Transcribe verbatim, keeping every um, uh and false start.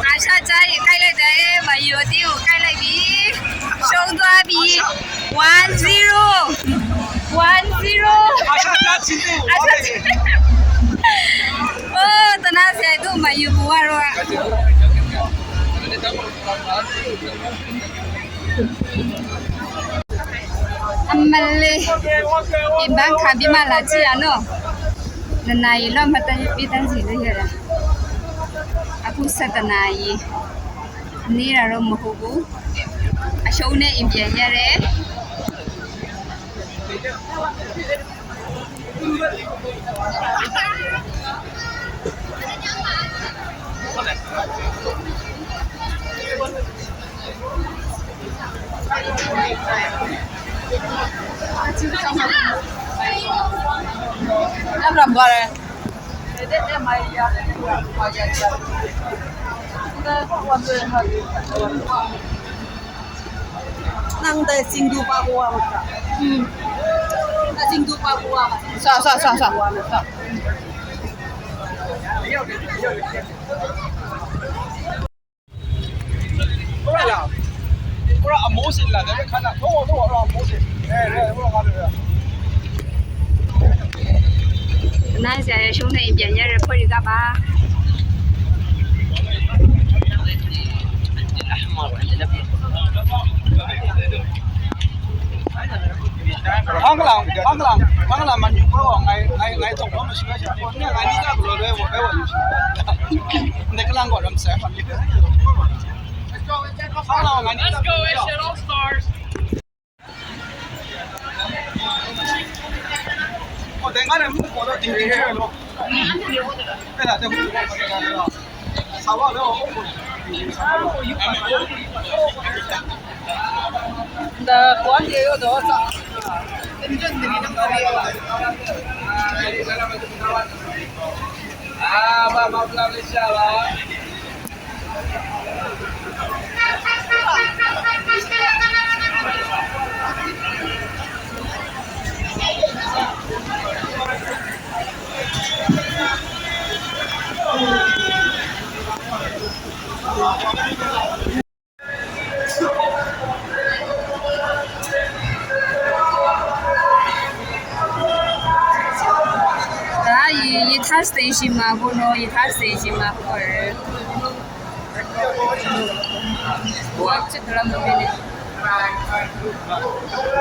အာရှကျားရေ ကိုက်လိုက်တယ်။ မယူအသင်းကို ကိုက်လိုက်ပြီ။ ရှုံးသွားပြီ။ One zero. One zero. အာရှကျားချီး အာရှကျား။ အိုး သနားစရာ သူ့မယူပူကတော့။ အမလေး အိမ်ပန်းခံပြီးမှ လာကြည့်ရနော်။ နှစ်နာရီလောက်မှ တန်းပြီးတန်းစီလို့ရတာ။ အခု ဆယ့်တစ်နာရီ။ နေတာတော့မဟုတ်ဘူး။ အရှုံးနဲ့ အိမ်ပြန်ရတယ်။ နင်တဲ့ စင်တူပါကွာမလား။ อืม စင်တူပါကွာ။ ဆော့ ဆော့ ဆော့ ဆော့။ ဟုတ်လား။ ကိုယ်ကအမိုးစင်လာတယ် ခဏတော့တော့အမိုးစင်။ အဲအဲဟိုကလည်း နိုင်စရာရရှုံးနေရင် ပြန်ရတဲ့ဖွဲ့တွေကပါ။ ဖင်္ဂလန် ဖင်္ဂလန် ဖင်္ဂလန်မန်ယူပွဲကို ငါ ငါ ငါ တော့ မရှိဘူး။ ကိုယ်က ငါ နီးစပ်လို့ လွဲဝဲဝဲ မရှိဘူး။ နကလန်ကတော့ မဆက်ပါဘူး။ ဖင်္ဂလန် ငါ နီးစပ် Let's go, it's all stars. ဟို တင်ကားနဲ့ မူးပေါ်တော့ တင်နေတယ်လို့။ အဲ့ဒါ တင်ဖို့ ပေါ်တော့ တင်ကားနဲ့တော့ ဆာဝါလည်း ဟို ဒီကွမ်းရေတော့ အာ ဘာမှ မလုပ်လို့ ရပါ။ ဒါရေ ရေထားစတိန်ရှင်မှာပေါ့နော်။ ရေထားစတိန်ရှင်မှာပေါ့။ ဟိုက ချစ်ကလမ်းမပင်နဲ့။